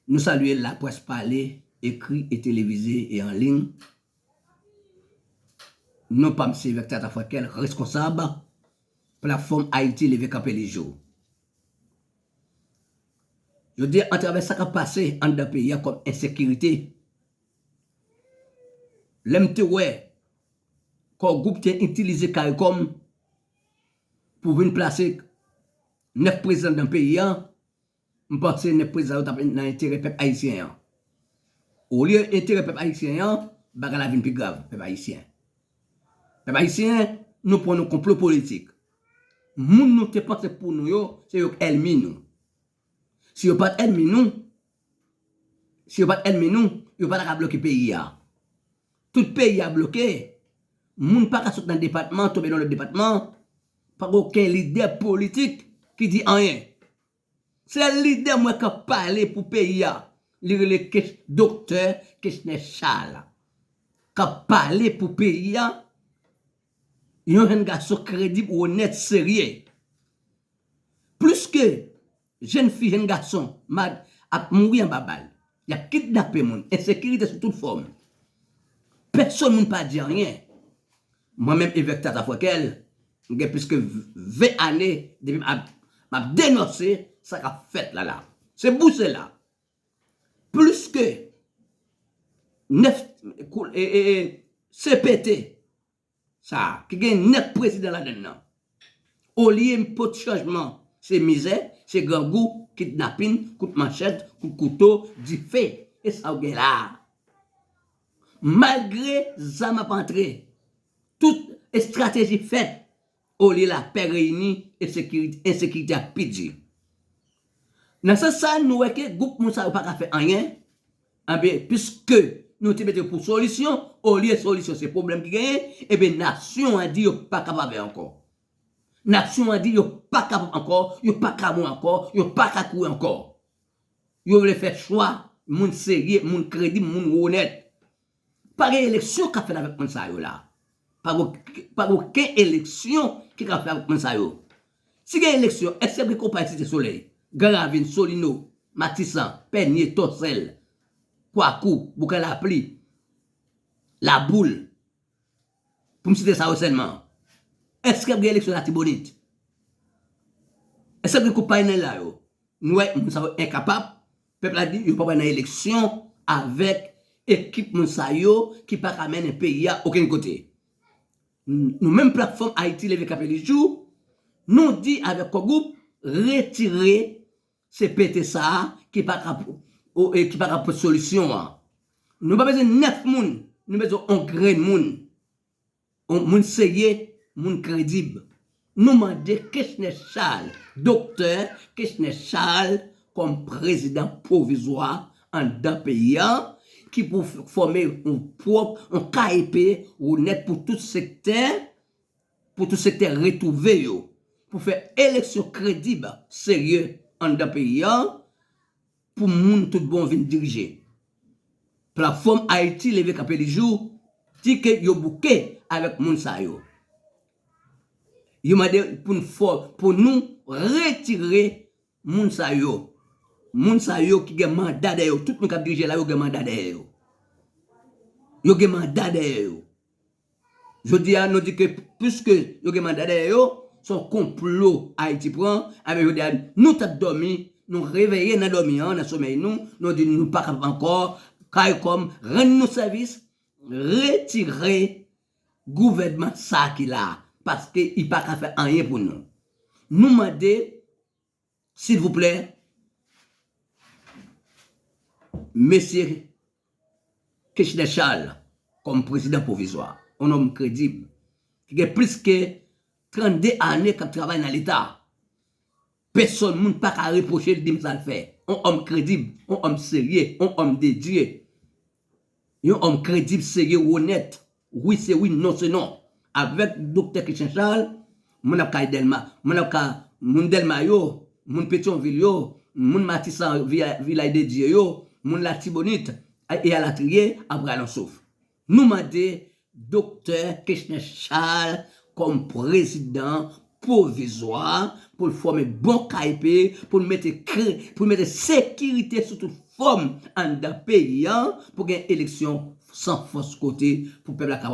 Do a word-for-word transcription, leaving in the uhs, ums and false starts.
Nou salye laprès pale, ekri e televize e an liy. Non pa m se Vèk Tata Frèkèl, reskonsab platfòm Ayiti Leve Kanpe Lijou. Jodi a, atravè sa k ap pase anndan peyi a kòm ensekirite, lè m te wè Core Group te itilize CARICOM pou vin plase nèf prezidan nan peyi a, m panse nèf prezidan yo t ap nan enterè pèp ayisyen an. Olye enterè pèp ayisyen an, bagay la vin pi grav, pèp ayisyen. Pèp ayisyen, nou pran yon konplo politik. Moun nou te panse pou nou yo, se yo k ènmi nou. Si yo pa t ènmi nou, si yo pa t ènmi nou, yo pa ta ka bloke peyi a. Tout peyi a bloke. Moun pa ka sot nan depatman, tonbe nan lòt depatman. Pa gen okenn lidè politik ki di anyen. Sèl lidè m wè k ap pale pou peyi a, li rele Kech-, Doktè Kechner Charles. K ap pale pou peyi a, yon jèn gason kredib, onèt, serye. Plis ke jèn fi, jèn gason, mad-, ap mouri anba bal. Y ap kidnape moun. Ensekirite sou tout fòm. Pèsonn moun pa di anyen. Mwen menm, Evèk Tata Frèkèl, m gen plis ke ven ane depi m ap, m ap denonse sa k ap fèt la la. Se pou sela, plis ke nèf kou-, e, e, e, C P T sa a, ki gen nèf prezidan ladann nan. Olye pote chanjman, se mizè, se grangou, kidnapin, kout manchèt, kout kouto, dife. E sa w gen la a. Malgre zam ap antre, tout estrateji fèt, olye lapè reyini, ensekirite, ensekirite ap pi di. Nan sans sa, nou wè ke gwoup moun sa yo pa ka fè anyen. Enben, piske nou te mete yo pou solisyon, olye solisyon se pwoblèm ki genyen, enben, nasyon an di yo pa kapab ankò. Nasyon an di yo pa kapab ankò, yo pa ka bon ankò, yo pa ka kouri ankò. Yo vle fè chwa moun serye, moun kredib, moun onèt. Pa gen eleksyon k ap fèt avèk moun sa yo la. Pa gen, pa gen okenn eleksyon ki ka fèt avèk moun sa yo. Si gen eleksyon, èske gen konpayi Site Solèy, Gran Ravin, Solino, Matisan, Pènye, Tòsèl, Kwakou, Boukan Lapli, Laboul, pou m site sa yo sèlman? Èske ap gen eleksyon Latibonit? Èske ap gen konpayi nan la yo? Nou wè moun sa yo enkapab. Pèp la di yo pa pral nan eleksyon avèk ekip moun sa yo ki pa ka mennen peyi a okenn kote. Nou menm platfòm Ayiti Leve Kanpe Lijou, nou di avèk Core Group, retire C P T sa a ki pa ka, o, e ki pa ka pote solisyon an. Nou pa bezwen nèf moun, nou bezwen on grenn moun. On moun serye, moun kredib. Nou mande Kechner Charles, Doktè Kechner Charles, kòm prezidan pwovizwa anndan peyi a, ki pou f-, fòme yon pwòp, yon K E P onèt pou tout sektè, pou tout sektè retwouve yo, pou fè eleksyon kredib, serye anndan peyi a, pou moun tout bon vin dirije. Platfòm Ayiti Leve Kanpe Lijou di ke yo bouke avèk moun sa yo. Yo mande pou n fò, pou nou retire moun sa yo. Moun sa yo ki gen manda dèyè yo. Tout moun k ap dirije la, yo gen manda dèyè yo. Yo gen manda dèyè yo. Jodi a, nou di ke piske yo gen manda dèyè yo, se yon konplo Ayiti pran, enben jodi a, nou t ap dòmi, nou reveye nan dòmi an, nan somèy nou, nou di nou pa kapab ankò, CARICOM, rann nou sèvis, retire gouvènman sa ki la, paske li pa ka fè anyen pou nou. Nou mande, silvouplè, mesye Kechner Charles kòm prezidan pwovizwa, yon nonm kredib, ki gen plis ke trannde ane k ap travay nan Leta. Pèsonn, moun pa ka repwoche l, di m sa l fè. Yon òm kredib, yon òm serye, yon òm dedye. Yon òm kredib, serye, onèt. Wi se wi, non se non. Avèk Doktè Kechner Charles, moun ap kay Dèlma, moun ap ka, moun Dèlma yo, moun Petyonvil yo, moun Matisan, Vila-, Vilaj de Dye yo, moun Latibonit, e alatriye, ap rale yon souf. Nou mande Doktè Kechner Charles kòm prezidan pwovizwa pou l fòme bon K E P, pou l mete kre-, pou l mete sekirite sou tout fòm anndan peyi a pou gen eleksyon san fòs kote pou pèp la kapab